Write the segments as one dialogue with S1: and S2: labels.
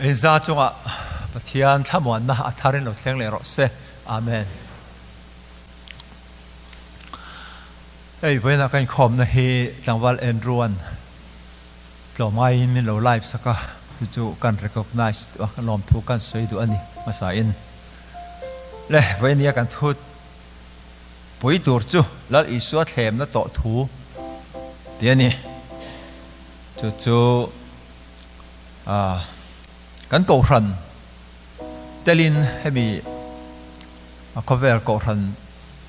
S1: Inza chungah Pathian thlamuanna a tharin lo thleng leh rawh se. Amen. Hei vawiinah ka inkhawmna hi tlangval Andrew-a'n tlawmngaiin min lo live sak a, chu chu kan recognize duh a, kan lawmthu kan sawi duh a ni hmasain. Le, vawiinia kan thut pui tur chu Lal Isua thlemna tawh thu tih a ni. Chu chu kan kohhran telin hemi khawvel kohhran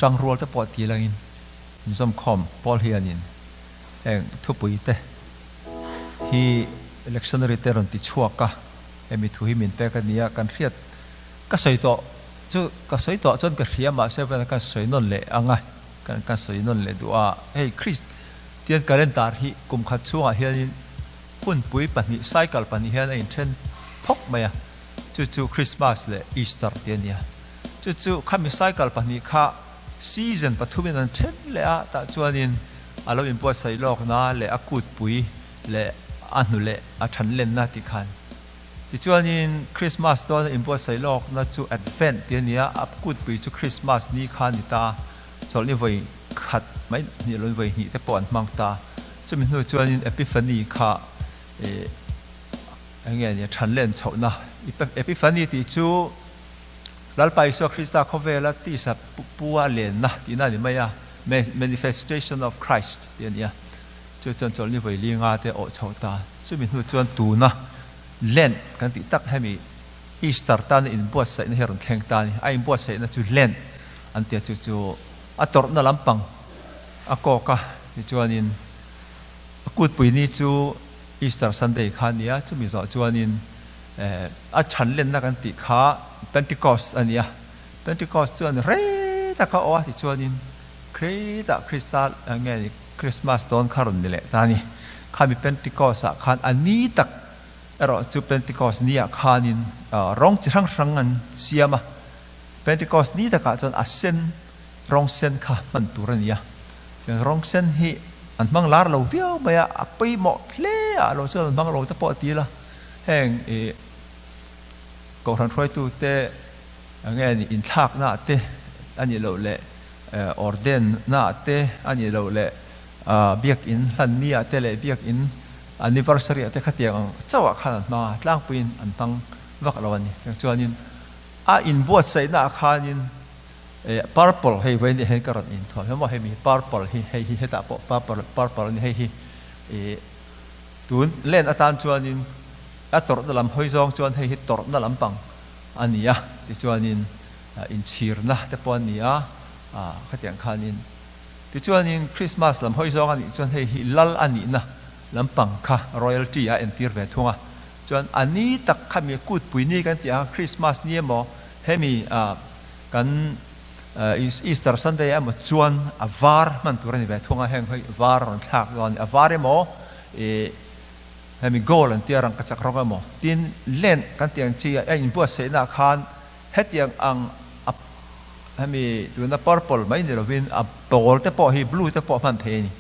S1: tangrual te pawh ti langin inzawmkhawm pawl hianin heng thupui te hi lectionary te rawn ti chhuak a, hemi thu hi min pek a nia kan hriat ka sawi tawh chu ka sawi tawh chuan ka hria mahse kan sawi nawn leh ang a. Kan kan sawi nawn leh duh a, hei Kristian calendar hi kum khat chhungah hianin hunpui pahnih, cycle pahnih hian a inthen thawk mai a, chu chu Christmas leh Easter tih a nia. Chu chu khami cycle pahnih kha season pathumin an then leh a, tah chuanin a lo inbuatsaih lawkna leh a kutpui leh a hnu leh a thanlenna tih khan. Tichuanin Christmas dawn a inbuatsaih lawkna chu Advent tih a ni a, a kutpui chu Christmas ni kha a ni ta. Chawlhni vawi khat mai hnih lawin vawi hnih te pawh an hmang ta. Chumi hnu chuanin Epiphany kha ih eng nge ni thanlen chhohna Epiphany tih chu Lalpa Isua Krista khawvela tisa pu a lenna tihna a ni mai a, Manifestation of Christ tih a ni a. Chu chuan chawlhni vawi li nga te awh chho ta. Chumi hnu chuan tuna Lent kan tih tak hemi Easter tana inbuatsaihna hi a rawn thleng ta a ni. A inbuatsaihna chu Lent an tia chu chu a tawrhna lampang a kawk a, tichuanin a kutpui ni chu Easter Sunday kha a ni a, chumi zawh chuanin a chhan lenna kan tih kha Pentecost a ni a, Pentecost chuan rei taka aw a, tichuanin Krita Krista nge ni Christmas dawn kha rawn ni leh ta a ni. Khami Pentecost ah khan a ni tak erawh chu Pentecost ni ah khanin rawng chi hrang hrang an siam a, Pentecost ni takah chuan a sen, rawng sen kha hman tur a ni a. Tiang rawng sen hi an hmang lar lo viau mai a, a pawimawh hle ah lo chuan an hmang lo te pawh a ti la. Heng ih Kohhran hruaitute nge ni inthlakna ah te a nih loh leh orden na ah te a nih loh leh biakinn hlan ni ah te leh biakinn anniversary ah te khatiang ang chauh ah khan an hmang a, tlangpuiin an hmang vak lo a ni. Tiang chuanin A inbuatsaihna ah khanin purple hei vawiin ah hian ka rawn inthuam emaw hei mi purple hi hei hi hetah pawh purple purple a ni hei hi ih tun len atan chuanin a tawrhna lam hawi zawng chuan hei hi tawrhna lampang a ni a tichuanin inchhirna te pawh a ni a ah khatiang khanin tichuanin Christmas lam hawi zawng a nih chuan hei hi lal a nihna lampang kha royalty a entir ve thung a. Chuan a ni tak khami kutpui ni kan tih ang Christmas ni emaw hemi kan Easter Sunday emaw chuan a var hman tur a ni ve thung a, heng hi var a rawn thlak dawn a ni, a var emaw ih hemi gold an tia rangkachak rawng emaw tin Lent kan tih ang chi a inbuatsaihna ah khan hetiang ang a hemi tuna purple mai ni lovin a pawl te pawh hi blue te pawh hman thei a ni.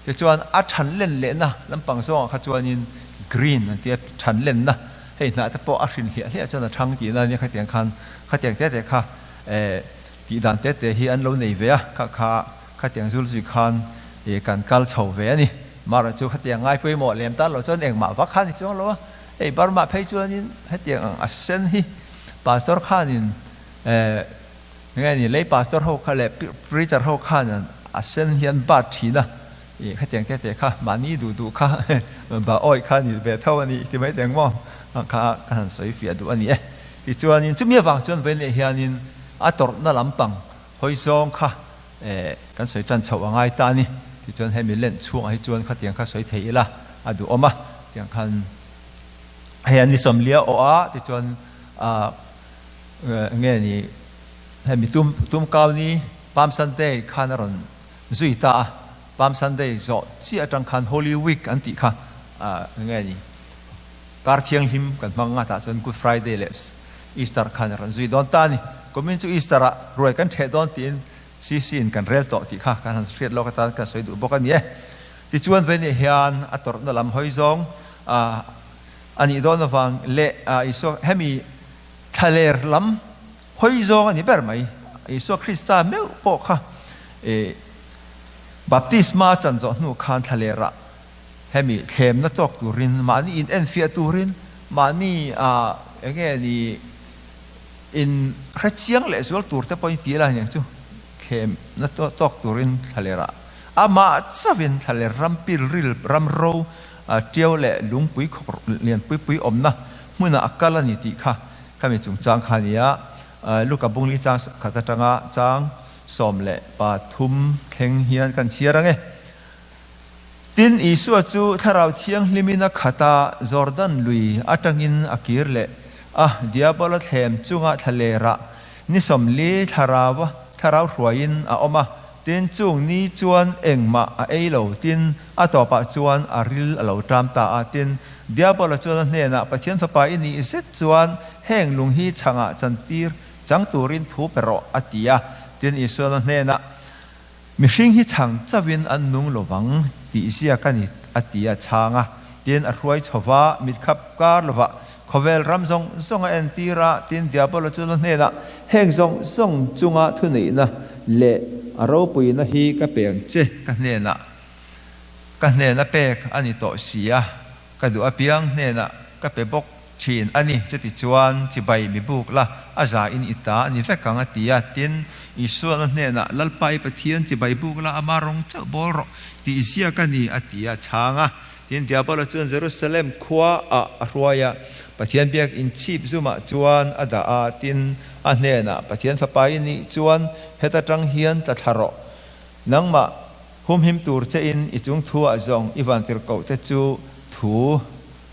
S1: Tichuan a than len lehna lampang zawngah kha chuanin green an tia than lenna hei hnah te pawh a hrin hliah hliah chuan a thang tihna ania khatiang khan khatiang te te kha eh tih dan te te hi an lo nei ve a kha kha khatiang zul zui khan eh kan kal chho ve a ni. Mara chu khatiang ngai pawimawh lem tan lo chuan engmah vak kha a ni chuang lo a, hei Burma phei chuanin hetiang ang a sen hi pastor khanin eh Nge ni, lei pastor ho kha leh preacher ho khan a sen hian bat thin a, ih khatiang te te kha mahni duh duh kha ba awih kha ni ve tho a ni ti mai teng maw kha ka han sawi fiah duh a ni e. Tichuanin chumi avang chuan vawiin hianin a tawrhna lampang hawi zawng kha eh kan sawi tan chhoh a ngai ta a ni. Tichuan hemi lent chhungah hi chuan khatiang kha sawi thei ila a duhawm a, tiang khan hei an ni sawmlia awh a tichuan ah Nge ni hemi tum tum kau ni Palm Sunday khan a rawn zui ta a, Palm Sunday zawh chiah atang khan Holy Week an tih kha nge ni kar thianghlim kan hmang nga tah chuan Good Friday leh Easter khan a rawn zui dawn ta a ni. Kumin chu Easter ah ruai kan theh dawn tiin CC in kan rel tawh tih kha kan han hriat lawk atan kan sawi duh bawk a ni e. Tichuan vei nih hian a tawrhna lam hawi zawng a. a nih dawn avang leh Isua hemi thlaler lam hawi zawng a ni ber mai. Isua Krista meuh pawh kha baptisma chan zawh hnu khan thlalerah hemi thlemna tawk turin mahni in enfiah turin mahni enge ni in hrechiang leh zual tur te pawhin ti ila aniang chu thlemna tawk turin thlalerah amah chauhin thlaler ram pilril ram ro Tiau leh lungpui khawk lian pui pui awmna hmunah a kal a ni tih kha khami chungchang kha a ni a. Luka bungli chang khat atanga chang 13 thleng hian kan chhiar ang e. Tin, Isua chu Thlarau Thianghlimin a khat a, Jordan lui atangin a kir leh a, Diabola thlem chunga thlalerah ni 40 thlarau thlarau hruaiin a awm a. Tin, chung ni chuan engmah a ei lo. Tin, a tawpah chuan a ril a lo ṭam ta a. Tin, Diabola chuan a hnenah, Pathian Fapa i nih zet chuan heng lung hi chhangah chantir chang turin thu pe rawh, a ti a. Tin, Isuan a hnenah, Mihring hi chhang chauhin an nung lo vang tih ziak a ni, a ti a chhang a. Tin, a hruai chho va, mitkhap kar lovah khawvel ram zawng zawng a entir a. Tin, Diabola chuan a hnenah, Heng zawng zawng chunga thuneihna leh a ropuina hi ka pe ang che, ka hnenah ka hnena pek a ni tawh si a, ka duh apiang hnenah ka pe bawk thin a ni. Chutichuan, chibai mi buk la, a za in i ta a ni vek ang, a ti a. Tin, Isuan a hnenah, Lalpa i Pathian chibai buk la, ama rawng chauh bawl rawh tih ziak a ni, a ti a chhang a. Tin, Diabola chuan Jerusalem khua ah a hruai a, Pathian biak inchhip zumah chuan a dah a, tin, a hnenah, Pathian Fapa i nih chuan heta tang hian tla thla rawh. Nangmah humhim tur che in i chung thu ah zawng i vantirhkoh te chu thu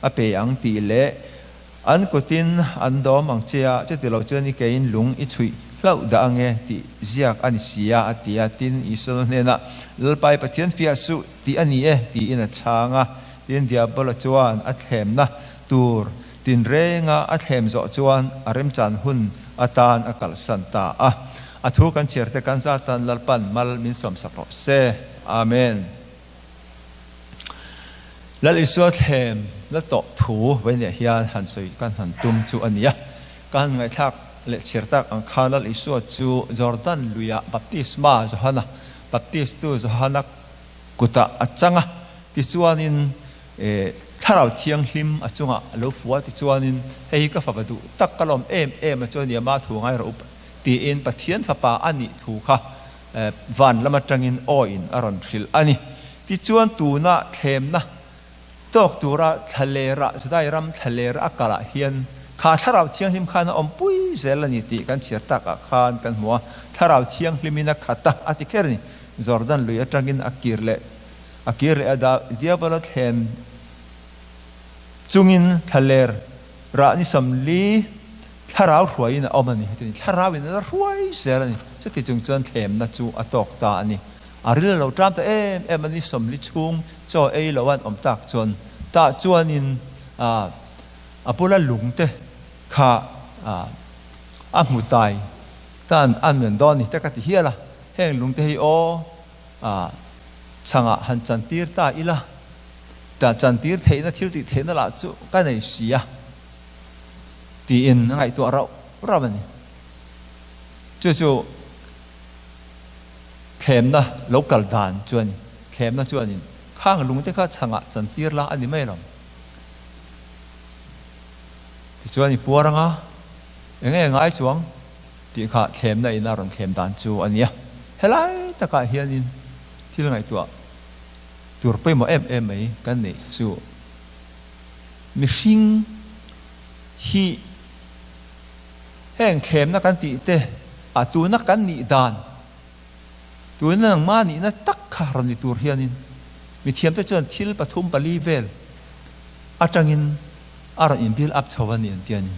S1: a pe ang tih leh an kutin an dawm ang che a, chuti lo chuan i keiin lung i chhuih hlauh dah ange tih ziak a ni si a, a ti a. Tin, Isua hnenah, Lalpa i Pathian fiah suh tih a ni e, tiin a chhang a. Tin, Diabola chuan a thlemna tur tinrenga a thlem zawh chuan a remchan hun atan a kalsan ta a. A thu kan chhiar te kan zatan Lalpan mal min sawmsak rawh se. Amen. Lal Isua thlem la tawh thu vawiinah hian han sawi kan han tum chu a ni a. Ka han ngaihthlak leh chhiar tak ang khan Lal Isua chu Jordan luiah baptisma Johana, baptistu Johana kutah a chang a, tichuanin Thlarau Thianghlim a chungah a lo fu a, tichuanin hei hi ka fapa duh tak ka lawm em em a chu a ni a, ma thu ngai rawh u tiin Pathian fapa a nih thu kha Van lam atangin aw in a rawn hrilh a ni. Tichuan tuna thlemna tawk tura thlalera, Judai ram thlalera a kalah hian kha Thlarau Thianghlim khan a awmpui zel a ni tih kan chhiar takah khan kan hmu a. Thlarau Thianghlimin a khat a, a ti kher a ni. Jordan lui atangin a kir leh a kir leh a, Diabola thlem chungin thlaler rah ni 40 Thlarau hruaiin a awm a ni. Heti thlarauin a la hruai zel a ni. Chuti chung chuan thlemna chu a tawk ta a ni. A ril a lo ṭam ta em em a ni. 40 chhung chaw ei lo an awm tak chuan tah chuanin a bula lungte kha a hmu tai tan an men dawn a ni te ka ti hial a. Heng lungte hi aw chhangah han chantir ta ila, tah chantir theihna thil tih theihna lah chu ka nei si a. Tiin a ngaihtuah rauh rauh a ni. Chu chu thlemna lo kal dan chu a ni. Thlemna chuanin khang lungte kha chhangah chantir la a ni mai lo. Tichuan i puar anga eng nge ngai chuang tih kha thlemna in a rawn thlem dan chu a ni a. Helai takah hianin thil ngaihtuah tur pawimawh em em mai kan neih chu. Mihring hi heng thlemna kan tih te a tuna kan nih dan, tuna nangmah nihna tak kha rawn ni tur hianin mithiamte chuan thil pathum pali vel atangin a rawn in build up chho a ni an ti a ni.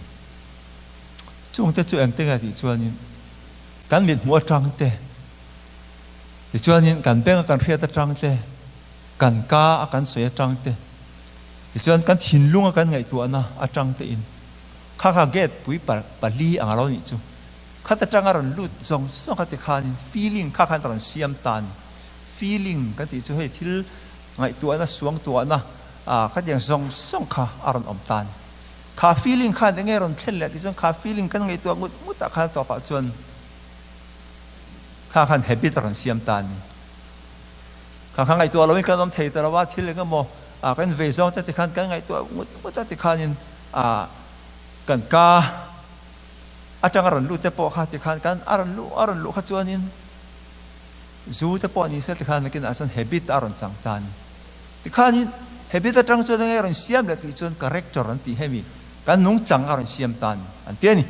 S1: Chungte chu engte nge tih chuanin kan mithmuh atang te, tichuanin kan benga kan hriat atang te, Kan ka a kan sawi atang te, tichuan kan thinlung a kan ngaihtuahna atang te in kha kha gate pui pali ang a lo nih chu. Khat atang a rawn lut zawng zawng kha ti khanin feeling kha khan a rawn siam ta a ni. Feeling kan tih chu hei thil ngaihtuahna, suangtuahna, Khatiang zawng zawng kha a rawn awm ta a ni. Kha feeling khan enge rawn thlen leh tih chuan kha feeling kan ngaihtuah ngut ngut ah khan a tawpah chuan kha khan habit a rawn siam ta a ni. Kha kha ngaihtuah loin kan awm thei ta lo a, thil eng emaw kan vei zawng te tikhan kan ngaihtuah ngut ngut a tikhanin kan ka atanga rawn lut te pawh kha tikhan kan a rawn luh a rawn luh kha chuanin zu te pawh ni se tikhan nakinah chuan habit a rawn chang ta a ni. Tikhanin habit atang chuan enge rawn siam leh tih chuan character an tih hemi kan nungchang a rawn siam ta a ni an ti a ni.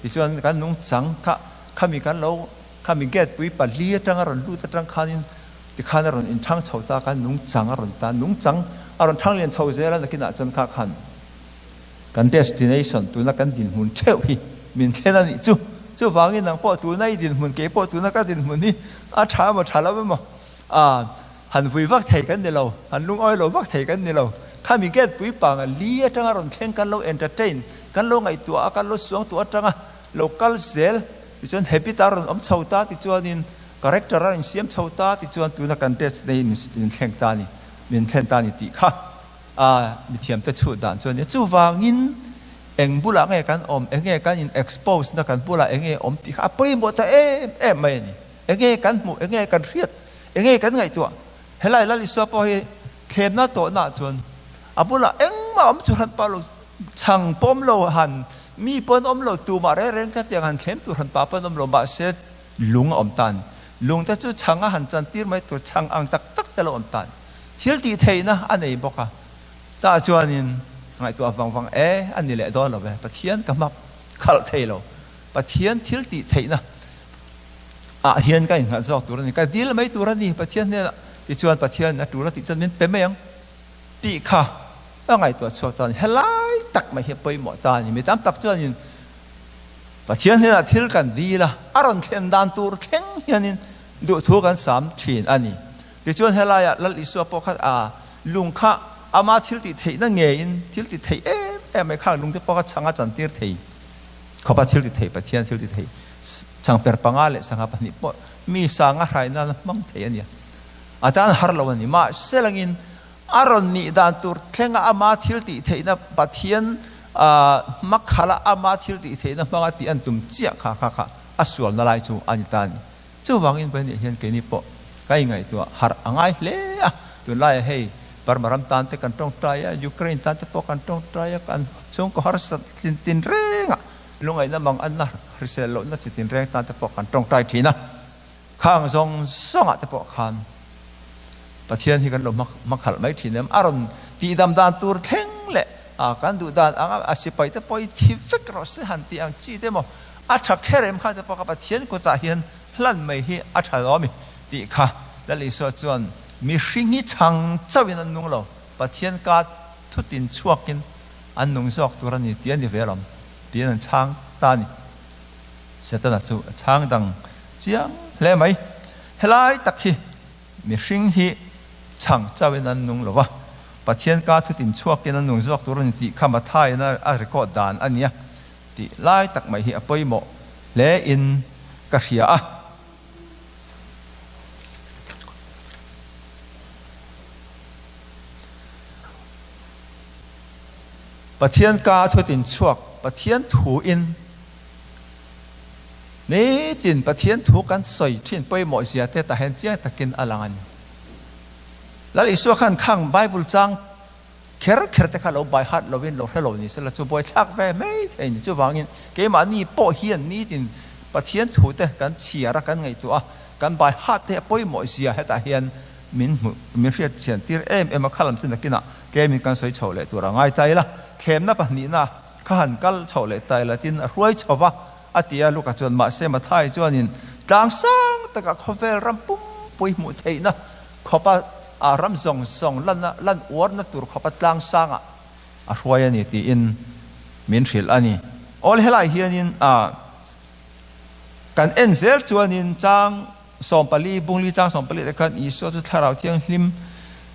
S1: Tichuan kan nungchang kha khami kan lo Khami gate pui pahli atanga rawn lut atang khanin tikhan a rawn inthang chho ta, khan nungchang a rawn ta, nungchang a rawn thang lian chho zel a, nakinah chuan kha khan kan destination tuna kan dinhmun theuh hi min thlen a nih chu. Chuvangin nang pawh tuna i dinhmun, kei pawh tuna ka dinhmun hi a tha emaw tha lo emaw a han vui vak thei kan ni lo, han lungawi lo vak thei kan ni lo. Khami gate pui panga li atanga rawn thleng kan lo entertain, kan lo ngaihtuah a, kan lo suangtuah atanga lo kal zel. Tichuan habit a rawn awm chho ta tichuanin character a rawn insiam chho ta tichuan tuna kan test nei min thleng ta a ni, min thlen ta a ni tih kha a mithiamte chhut dan chu a ni. Chuvangin eng bulah nge kan awm, eng nge kan in expose na kan bulah eng nge awm tih kha a pawimawh ta em em mai a ni. Eng nge kan hmuh, eng nge kan hriat, eng nge kan ngaihtuah. Helai Lal Isua pawh hi thlemna tawhnaah chuan a bulah engmah awm chu hran pah lo, Chhang pawm lo han, mi pawn awm lo, tumah reng reng kha tiang han thlem tur han pa pawn awm lo, mahse lung a awm tan. Lung te chu chhang a han chan tir mai tur chhang ang tak tak te lo awm tan. Thil tih theihna a nei bawk a. Tah chuanin ngaihtuah vang vang e, a ni leh dawn lo ve, Pathian ka hmak khalh thei lo. Pathian thil tih theihna ah hian ka innghat zawk tur a ni, ka dil mai tur a ni Pathian hnenah. Tichuan Pathian a tul a tih chuan min pe mai ang. Tih kha a ngaihtuah chhuak ta a ni. Helai tak mai hi a pawimawh ta a ni. Mi tam tak chuanin Pathian hnenah thil kan dil a, a rawn thlen dan tur thleng hianin duhthu kan sam thin a ni. Tichuan helaiah Lal Isua pawh kha a lung kha ama thil tih theihna ngeiin thil ti thei em em mai kha lungte pawh kha chhang a chantir thei khawpa thil ti thei Pathian thil ti thei changper panga leh sangha pahnih pawh mi sanga hrai nana hmang thei a nia. A tan har lo a ni. Mahse langin a rawn nih dan tur thlenga ama thil tih theihna Pathian hmakhala ama thil tih theihna hmanga tih an tum chiah kha kha kha a sualna lai chu a ni ta a ni. Chuvangin Pathian hian keini pawh ka ingaihtuah harh a ngai hle a. Tunlaiah hei Burma ram tan te kan tawngtai a, Ukraine tan te pawh kan tawngtai a, kan chhungkaw harsat tin tin rengah lungaihna mang anna hrisel lohna chi tin reng tan te pawh kan tawngtai thin a. Khang zawng zawngah te pawh khan Pathian hi kan lo hmakhalh mai thin em? A rawn tihdam dan tur thleng leh kan duh dan anga a sipai te pawh hi thi vek rawh se han tih ang chi te maw a tha kher em kha te pawh kha Pathian kutah hian hlan mai hi a tha lo ami tih kha Lal Isua chuan mihring hi chhang chauhin an nung lo, Pathian ka thutin chhuakin an nung zawk tur a ni tih a ni ve alawm tiin an chhang ta a ni. Setana chu a chhang dang chiang hle mai. Helai tak hi mihring hi chhang chauhin an nung lo va, Pathian ka thutin chhuakin an nung zawk tur a ni tih kha Mathaiin a record dan a nia tih lai tak mai hi a pawimawh hle in ka hria a. Pathian ka thutin chhuak Pathian thu in Nitin Pathian thu kan sawi thin pawimawh zia te tah hian chiang takin a lang a ni. Lal Isua khan khang Bible chang kher kher te kha lo by heart lovin lo hre lo ni sela chu buaithlak ve mai thei a ni. Chuvangin keimahni pawh hian nitin Pathian thu te kan chhiar a, kan ngaihtuah a, kan by heart te a pawimawh zia hetah hian min hmuh min hriat chian tir em em a. Kha lam chu nakinah tlemin kan sawi chho leh tur a ngai ta ila. Thlemna pahnihna Kha han kal chhoh leh ta ila tin a hruai chho va, a ti a. Luka chuan, Mahse Mathai chuanin tlang sang takah khawvel ram pumpui hmuh theihna khawpa a ram zawng zawng lan lan uarna tur khawpa tlang sangah a hruai a ni tiin min hrilh a ni. Awl helai hianin a kan en zel chuanin chang 14, bungli chang 14 te khan Isua chu Thlarau Thianghlim,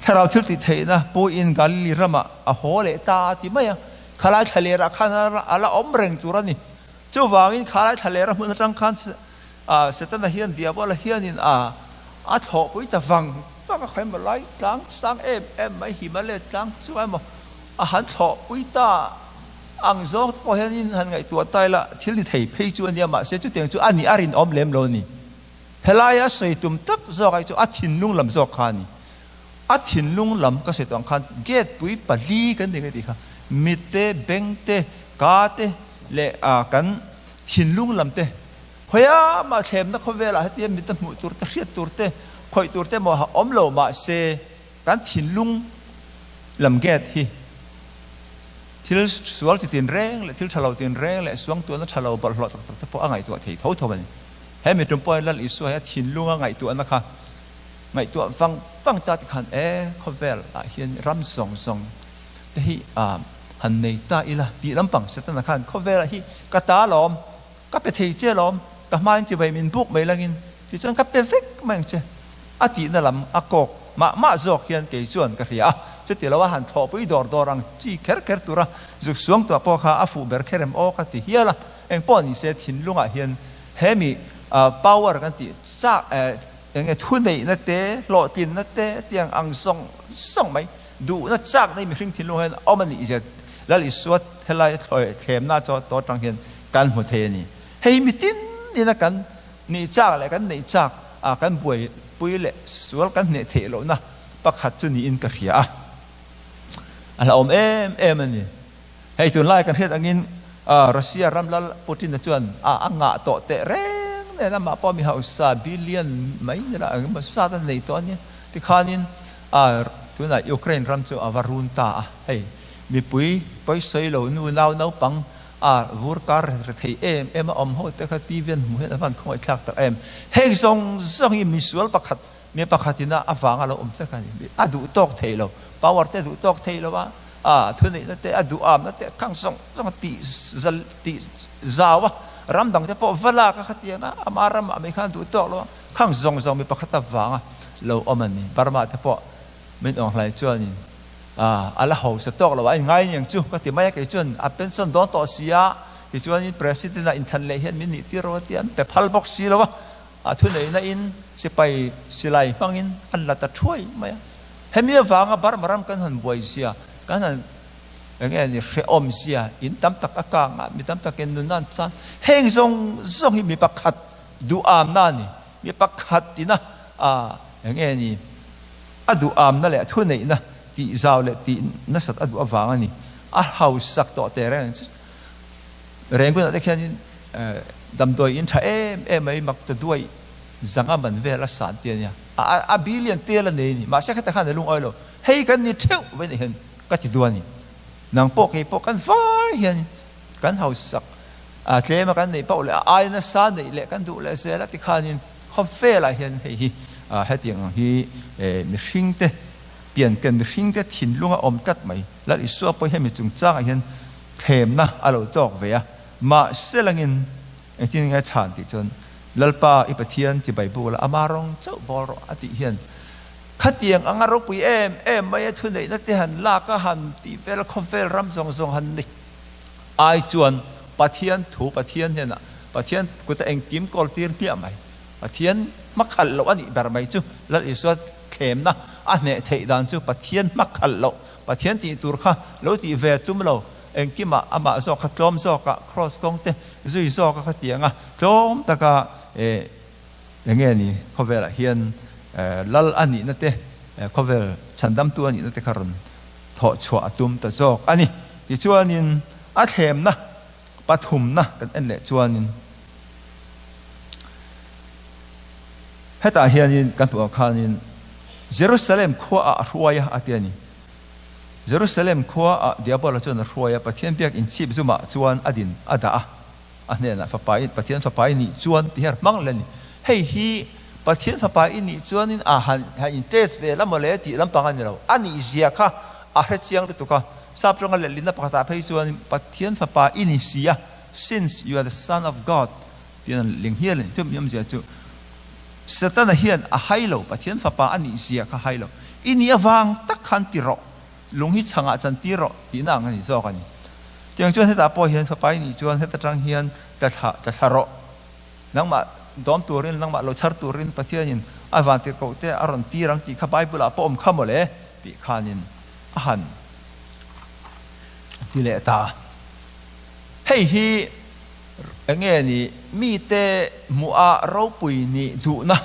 S1: Thlarau thil tih theihna puiin Galili ramah a haw leh ta a ti mai a. Khalai thlalerah khan a la awm reng tur a ni. Chuvangin khalai thlalera hmun atang khan Setana hian Diabola hianin a thlawhpui ta vang vang. vak a, khawi emaw lai tlang sang em em mai Himalaya tlang chu emaw a han thlawh pui ta ang zawng te pawh hianin han ngaihtuah ta ila thil ni thei phei chu a nia mahse chutiang chu a nih a rinawm lem lo a ni. Helaia sawi tum tak zawk ai chu a thinlung lam zawk kha a ni. A thinlung lam ka sawi tawh ang khan gate pui pali kan ni ka tih kha mit te, beng te, ka te leh kan thinlung lam te Khawiah mah thlemna khawvelah hetia mita hmuh tur te, hriat tur te, khawih tur te emaw awm lo mahse kan thinlung lam gate hi thil sual chi tin reng leh thil tha lo tin reng leh suangtuahna tha lo bawlhhlawh tak tak te pawh a ngaihtuah thei tho tho a ni. He mi tum pawhin Lal Isua hi a thinlunga ngaihtuahna kha ngaihtuah vang vang ta tikhan e khawvel ah hian ram zawng zawng te hi han nei ta ila tih lampang Setana khan khawvelah hi ka ta lawm Ka pe thei che lawm, ka hmain chibai min buk mai langin tichuan ka pe vek mai ang che a tihna lam a kawk mah mah zawk hian kei chuan ka hria a, chuti lo a han thlawhpui dawr dawr ang chi kher kher tura zuk suang tuah pawh kha a fuh ber kher em aw ka ti hial a, engpawh ni se thinlungah hian he mi power kan tih chak enge thuneihna te hlawhtlinna te tiang ang zawng zawng mai duhna chak nei mihring thinlungah hian awm a nih zia Lal Isua helai thlemna chaw tawh atang hian kan hmu thei a ni. Hei mi tin nina kan nih chak leh kan neih chak a kan buaipui leh sual kan hneh theih lohna pakhat chu niin ka hria a. A hlauhawm em em a ni. Hei tunlai kan hriat angin Russia ram lal Putin-a chuan a a ngah tawh teh reng nen amah pawh mi hausa billion mai ni lah engemaw zat a nei tawh a nia. Tikhanin tunah Ukraine ram chu a va run ta a. Hei mipui pawisawi lo nu nau naupang A vur kar re thei em em a awm ho te kha TV an hmuh hian a van khawngaih thlak tak em. Heng zawng zawng hi misual pakhat, mi pakhat ina a vang a lo awm vek a ni. A duh tawk thei lo, power te a duh tawk thei lo a, a thuneihna te a duh amna te khang zawng zawng a tih zal tih zau a, ram dang te pawh va lak a khatiang a, ama ramah mai khan a duh tawk lo a, khang zawng zawng mi pakhat a vang a lo awm a ni. Burma te pawh Min awng hlai chuanin a la hausa tawk lo a, in ngai aniang chu ka ti mai a, kei chuan a pension dawn tawh si a, tichuanin President ah inthan leh hian min nih tir rawh tia an pe phal bawk si lo a, a thuneihna in sipai silai hmangin an la ta thuai mai a. Hemi avanga Burma ram kan han buai zia, kan han eng nge ni hrehawm zia in tam tak a kang a, mi tam takin nunna an chan, heng zawng zawng hi mi pakhat duhamna a ni, mi pakhat ina eng nge ni a duhamna leh a thuneihna tih zau leh tih nasat a duh avang a ni. A hausak tawh teh reng ang chu. Rengunah te khianin damdawi in tha em em mai mak ta duai zanga man vel a san ti a nia. A billion tel a nei a ni. Mahse khata khan a lungawi lo. Hei kan ni theuh vei nih hian ka ti duh a ni. Nang pawh kei pawh kan vai hian kan hausak tlem a kan neih pauh leh a ai nasa neih leh kan duh leh zel a tikhanin khawvelah hian hei hi hetiang ang hi mihringte pianken mihringte thinlunga awm tlat mai Lal Isua pawh hemi chungchangah hian thlemna a lo tawk ve a, mahse langin engtin nge a chhan tih chuan Lalpa i Pathian chibai buk la ama rawng chauh bawl rawh a tih hian khatiang anga ropui em em mai a thuneihna te han lak a han tih vel a khawvel ram zawng zawng han ni. Ai chuan Pathian thu Pathian hnenah Pathian kuta engkim kawl tir hmiah mai. Pathian hmakhalh loh a nih ber mai chu Lal Isua thlemna a hneh theih dan chu Pathian hmakhalh loh, Pathian tih tur kha lo tih ve tum lo, engkimah amah zawk kha tlawm zawkah Kraws kawng te zui zawka kha tianga tlawm taka eng nge ni khawvelah hian Lal a nihna te khawvel chhandamtu a nihna te kha rawn thawh chhuah a tum ta zawk a ni. Tichuanin a thlemna pathumna kan en leh chuanin hetah hianin kan hmuh ang khanin Jerusalem khuaah a hruai a a ti a ni. Jerusalem khuaah Diabola chuan a hruai a, Pathian biak inchhip zumah chuan a din a dah a. A hnenah fapa i Pathian fapa i nih chuan ti hian hmang leh a ni. Hei hi Pathian fapa i nih chuanin a han han in test ve la mawle tih lampang a ni lo. A nih zia kha a hre chiang lutuk a. Sap tawnga letlinna pakhatah phei chuan Pathian fapa i ni si a, since you are the son of God tiin an letling hial a ni. Chumi awmzia chu Setana hian a hai lo, Pathian fapa a nih zia kha hai lo. I nih avang tak khan ti rawh. Lung hi chhangah chan tir rawh tihna ang a ni zawk a ni. Tiang chuan hetah pawh hian fapa i nih chuan heta tang hian tla thla tla thla rawh. Nangmah dawm turin, nangmah lo chhar turin Pathianin A vantirhkohte a rawn tir ang tih kha Bible-ah pawh awm kha mawle tih khanin a han ti leh ta. Hei hi enge ni mite hmuha ropui nih duhna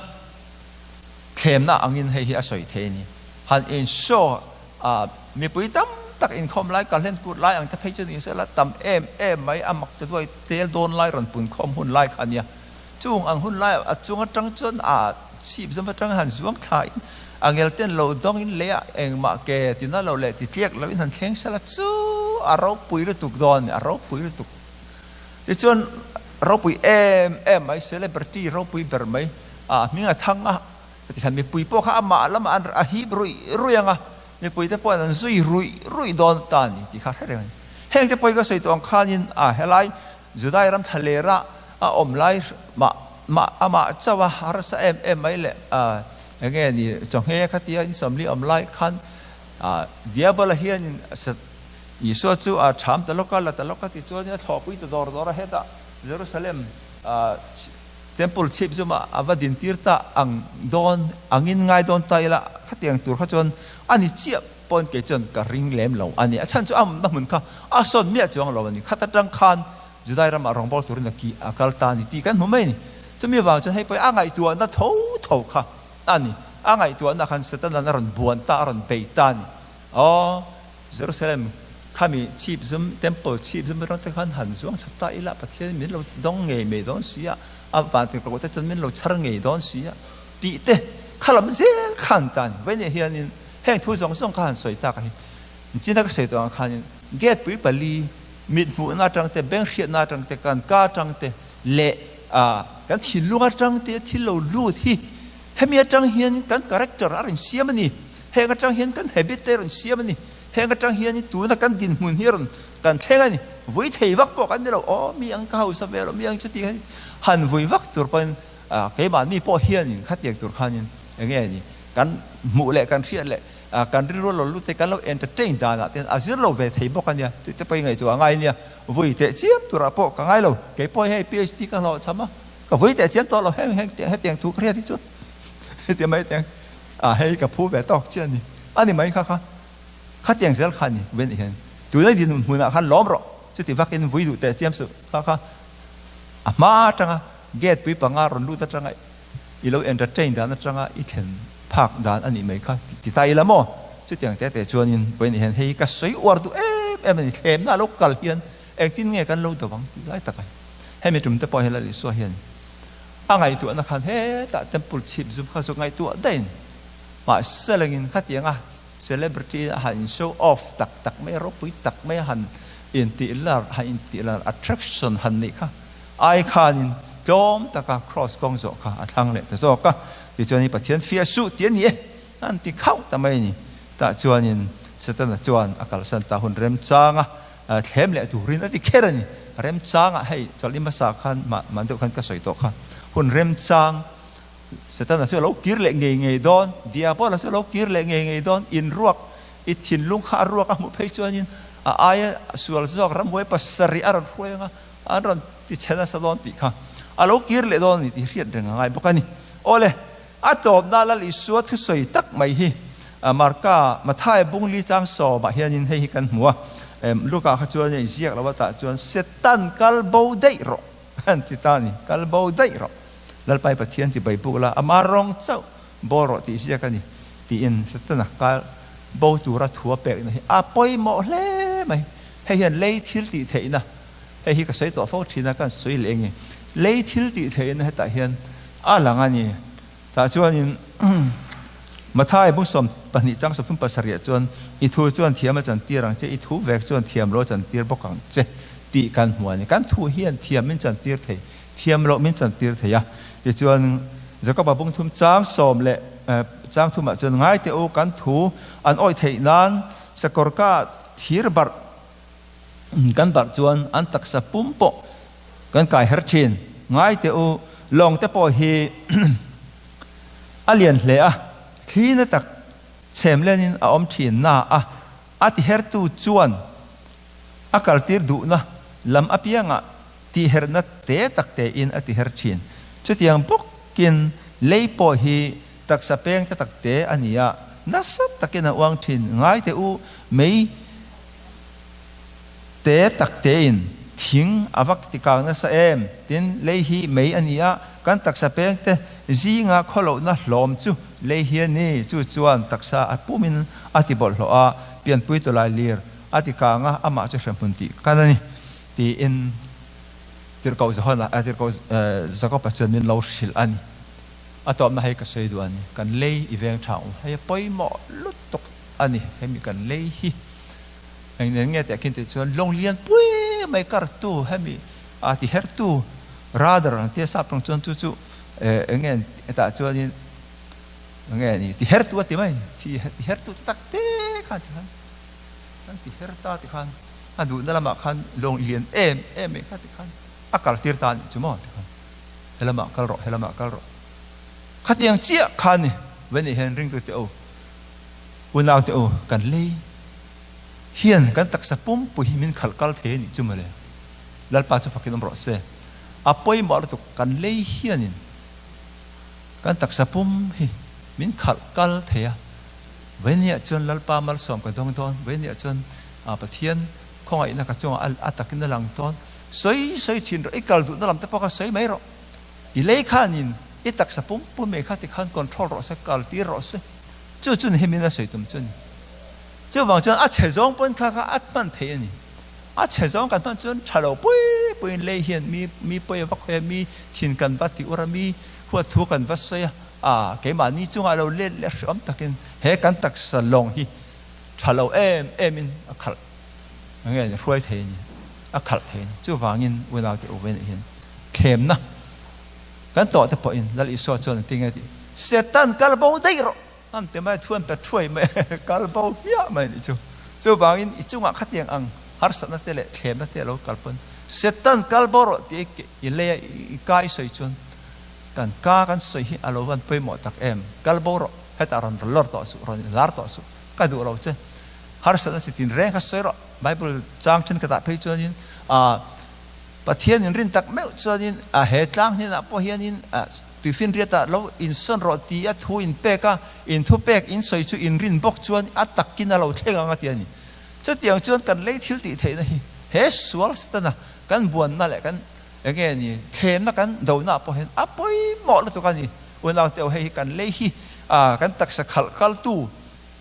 S1: thlemna angin hei hi a sawi thei a ni. Han in show a mipui tam tak inkhawm lai ka hlen kut lai ang te phei chu ni sela tam em em mai a mak ta duai tel dawn lai rawn pun khawm hun lai kha a nia. Chung ang hun lai a chung atang chuan a chhip zawm atang han zuang thla in a ngel ten lo dawng in lei ah engmah ke tina lo leh ti tliak lo in han thleng sela chu a ropui lutuk dawn a ni, a ropui lutuk. Tichuan ropui em em mai celebrity ropui ber mai a hming a thang a tikhan mipui pawh kha amah lamah an a hip ruih ruih ang a, mipui te pawhin an zui ruih ruih dawn ta a ni tih kha hre reng a ni. Heng te pawh hi ka sawi tawh ang khanin a helai Judai ram thla lera a awm lai mah mah amah chauh a harsa em em mai leh eng nge ni chawnghe kha tia insawmli awm lai khan Diabola hianin Isua chu a tham ta lawk a, la ta lawk a tichuanin a thlawhpui ta dawr dawr a, hetah Jerusalem Temple chhip zumah a va dintir ta ang dawn angin ngai dawn ta ila khatiang tur kha chuan a ni chiah pawn kei chuan ka ring lem lo a ni. A chhan chu a awmna hmun kha a sawn miah chuang lo a ni. Khat atang khan Judai ramah rawngbâwl turin a ki a kal ta a ni tih kan hmu mai a ni. Chumi avang chuan hei pawh hi a ngaihtuahna tho tho kha a ni. A ngaihtuahna khan Satan-a'n a rawn buan ta, a rawn bei ta a ni. Aw, Jerusalem khami chhip zum, temple chhip zum atang te khan han zuang chhap ta ila, Pathian min lo dawng ngei mai dawn si a, a vantirhkoh te chuan min lo chhar ngei dawn si a tih te kha lam zel khan ta a ni. Vawiinah hianin Heng thu zawng zawng kha han sawi tak a hi. China ka sawi tawh ang khanin gate pui pali mit hmuhna atang te, beng hriatna atang te, kan ka atang te leh kan thinlung atang te thil lo lut hi hemi atang hian kan character a rawn siam a ni. Heng atang hian kan habit te a rawn siam a ni. Heng atang hian tuna kan dinhmun hi a rawn kan thleng a ni. Vui thei vak pawh kan ni lo. Aw mi ang ka hausa ve lo, mi ang chuti kha han vui vak tur pawhin keimahni pawh hianin khatiang tur khanin eng nge ni Kan hmuh leh kan hriat leh kan rilru lo lut te kan lo entertain danah te a zir lo ve thei bawk a nia tih te pawh i ngaihtuah a ngai nia. Vui teh chiam turah pawh ka ngai lo. Kei pawh hei PhD ka hlawh cham a, ka vui teh chiam tawh lo heng heng hetiang thu ka hriat hi chuan hetiang mai hetiang ah hei ka phu ve tawk chiah a ni. A ni mai kha kha khatiang zel kha a ni ve nih hian tuna dinhmun hmunah khan lawm rawh chuti vakin vui duh teh chiam suh kha kha a hma atanga gate pui panga rawn lut atanga I lo entertain dan atanga i thlen phak dan a nih mai kha ti ta ila maw? Chutiang te te chuanin Pawini hian hei ka sawi uar duh em em a ni, thlemna a lo kal hian engtin nge kan lo do ang tih lai tak a ni. Hemi tum te pawh hian Lal Isua hian a ngaihtuahna khan hetah temple chhip zum kha chu ngaihtuah daih mahse lengin khatianga celebrity a han in show off tak tak mai a, ropui tak mai a han intih lar han intih lar attraction han neih kha Ai khanin tlawm taka kraws kawng zawh kha a thlang leh ta zawk a, tichuan hi Pathian fiah suh ti a ni e, an ti khauh ta mai a ni. Tah chuanin Setana chuan a kalsan ta hun remchanga thlem leh turin a ti kher a ni. Remchangah hei chawlh hmasa khan mah man deuh khan ka sawi tawh kha, hun remchang Setana chu a lo kir leh ngei ngei dawn, Diabola chu a lo kir leh ngei ngei dawn, inruak i thinlung kha a ruak a hmuh phei chuanin a aia sual zawk ramhuai pasarih a rawn hruai ang a, An rawn ti chhe nasa dawn tih kha a lo kir leh dawn a ni tih hriat reng a ngai bawk a ni. Awle, a tawpna Lal Isua thusawi tak mai hi Marka, Matthai bungli chang sawmah hianin hei hi kan hmu a, Luka kha chuan hei ziak lo atah chuan Setan kal bo daih rawh an ti ta a ni, kal bo daih rawh, Lalpai Pathian chi bai buk la, ama rawng chauh bawl rawh tih ziak a ni tiin Setana kal bo tura thu a pekna hi a pawimawh hle mai. Hei hian lei thil tih theihna Hei hi ka sawi tawh fo thin a, kan sawi leh nge. Lei thil tih theihin hetah hian a lang a ni. Tah chuanin Mathai bung 12 chang 37 chuan i thu chuan thiam a chantir ang che, i thu vek chuan thiam lo a chantir bawk ang che tih kan hmu a ni. Kan thu hian thiam min chantir thei, thiam loh min chantir thei a. Tichuan Jakoba bung thum chang sawm leh chang thumah chuan ngai teh u kan thu an awih theih nan sakawr ka thir barh Kan barh chuan an taksa pum pawh kan kai her thin. Ngai teh u, lawng te pawh hi a lian hle a, thli na tak chhem lenin a awm thin na a, a tihertu chuan a kaltir duhna lam apiangah tihherna te tak tein a tiher thin. Chutiang bawkin lei pawh hi. Taksa peng te tak te a ni a, nasa takin a uang thin. Ngai teh u, mei te tak tein thing a vak ti kang nasa em? Tin, lei hi mei a ni a, kan taksa peng te zinga khawlohna hlawm chu lei hi a ni. Chu chuan taksa a pumin a ti bawlhhlawh a, pianpui tawlai lir a ti kang a, amah chu hremhmun tih kan a ni, tiin Tirhkoh Johana, Tirhkoh Jakob-a chuan min lo hrilh a ni. A tawpna hei ka sawi duh a ni, kan lei i veng tha ang u, hei a pawimawh lutuk a ni, hemi kan lei hi eng nen nge tih a khin tih chuan lawng lian pui mai kartu hemi a ti hertu radar an tia sap tawng chuan chu chu eng nge hetah chuanin eng nge ni ti hertu a ti mai ti hertu te tak te khan ti khan kan ti her ta ti khan a duhna lamah khan lawng lian em em mai kha ti khan a kal tir ta a nih chu maw ti khan. Helamah kal rawh, helamah kal rawh. Khatiang chiah kha ni ve nih hian ringtu te u, unau te u, kan lei hian kan taksa pumpui hi min khalh kal thei a nih chu mawle. Lalpa chu fakin awm rawh se. A pawimawh lutuk kan lei hianin kan taksa pum hi min khalh kal thei a. Vawinia chuan Lalpa malsawm ka dawng dawn, vawinia chuan Pathian khawngaihna ka chungah a takin a lang dawn. Sawi sawi thin rawh, i kal duhna lam te pawh kha sawi mai rawh. I lei khanin i taksa pum pum mai kha tikhan control rawh se, kal tir rawh se. Chu chu ni hi min a sawi tum chu a ni. Chuvang chuan a chhe zawng pawn kha kha a hman thei a ni. A chhe zawng kan hman chuan tha lo pui puiin lei hian mi mi pawi a va khawi a, mi thin kan va ti ur a, mi huat thu kan va sawi a, a keimahni chungah lo let leh hreawm takin he kan taksa lawng hi tha lo em emin a khalh. Nge ni hruai thei a ni, a khalh thei a ni. Chuvangin unaute u venih hian thlemna kan tawh te pawhin Lal Isua chuan engtin nge tih, Satan kal bo daih rawh an ti mai a, thu an pe thuai mai a, kal bo hmiah mai a nih chu. Chuvangin i chungah khatiang ang harsatna te leh thlemna te a lo kal pawn Satan kal bo rawh tih i lei a, i ka i sawi chuan kan ka kan sawi hi a lo van pawimawh tak em, kal bo rawh, hetah rawn lawr tawh suh, rawn inlar tawh suh, ka duh lo che. Harsatna chi tin reng kha sawi rawh. Bible chang thenkhatah phei chuanin Pathian in rin tak meuh chuanin he tlang hnenah pawh hianin tuifinriatah lo insawn rawh ti a thu in pek a, in thu pek in sawi chu in rin bawk chuan a takin a lo thleng ang a ti a ni. Chutiang chuan kan lei thil tih theihna hi he sual Setana kan buanna leh kan enge ni thlemna kan donaah pawh hian a pawimawh lutuk a ni. Unaute aw hei hi kan lei hi kan taksa khalh kaltu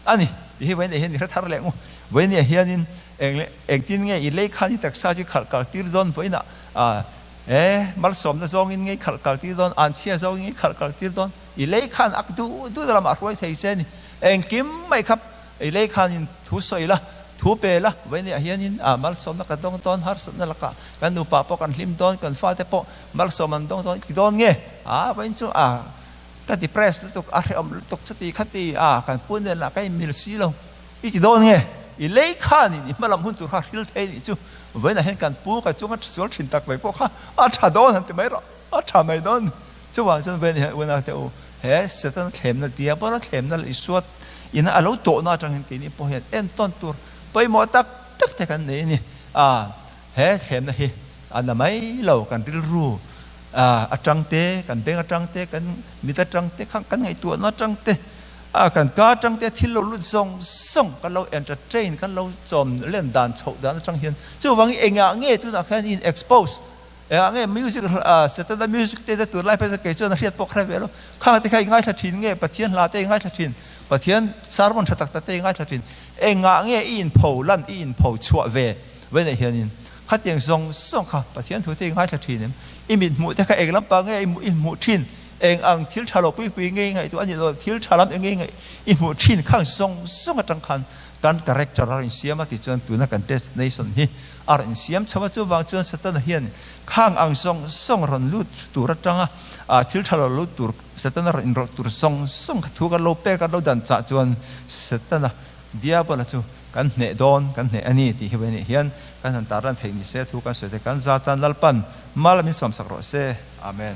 S1: A ni, ti hi Vawinia hian i hre thar leh ngu. Vawinia hianin eng leh engtin nge i lei khan i taksa chu i khalh kal tir dawn vawiinah ah e malsawmna zawngin nge i khalh kal tir dawn, anchhia zawngin nge i khalh kal tir dawn. I lei khan ak duh duh lamah hruai thei che a ni. Engkim mai kha i lei khanin thu sawi la, thu pe la, Vawinia hianin ah malsawmna ka dawng dawn, harsatna lakah kan nupa pawh kan hlim dawn, kan fate pawh malsawm an dawng dawn i ti dawn nge? Ah vawiin chu ah. Ka depress lutuk, a hrehawm lutuk chuti khati a, kan pu nen lah ka inmil si lo. I ti dawn nge? I lei khanin i hmalam hun tur kha hril thei nih chu. Vawiinah hian kan pu ka chunga sual thin tak mai pawh kha a tha dawn han ti mai rawh, a tha mai dawn. Chuvang chuan vawiinah hian unau te u, he Setana thlemna, Diabola thlemna leh Isua ina a lo tawhna atangin keini pawh hian entawn tur pawimawh tak tak te kan nei a ni. A, he thlemna hi a na mai lo, kan rilru atang te, kan beng atang te, kan mit atang te, khang kan ngaihtuahna atang te, kan ka atang te thil lo lut zawng zawng kan lo entertain, kan lo chawm len dan chhoh dan atang hian chuvangin engah nge tunah khan in expose, engah nge music Setana music te te tur lai phei chuan kei chuan a hriat pawh ka hre ve lo, khang te kha i ngaithla thin nge, Pathian hla te i ngaithla thin, Pathian sermon tha tak tak te i ngaithla thin, engah nge i inpho lan, i inpho chhuah ve vei nei hianin. Khatiang zawng zawng kha Pathian thu te i ngaithla thin em? I mit hmuh te kha eng lampang nge i hmuh thin? Eng ang thil tha lo pui pui nge i ngaihtuah a nih loh? Thil tha lam eng nge i hmuh thin? Khang zawng zawng atang khan kan character a rawn insiam a ti chuan tuna kan destination hi a rawn insiam chho a. Chuvang chuan Satana hian khang ang zawng zawng rawn lut tur atanga thil tha lo lut tur Satana rawn inrawlh tur zawng zawng kha thu kan lo pek a, lo dan chah chuan Satana Diabola chu Kan hneh dawn, kan hneh a ni tih hi vawiin hian kan han tarlan theih ni se thu kan sawi te kan za tan Lalpan mal min sawmsak rawh se. Amen.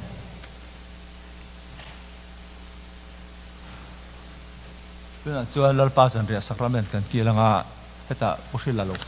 S1: Tunah chuan Lalpa zanriah sakramen kan kil anga hetah Pu Hrila lo.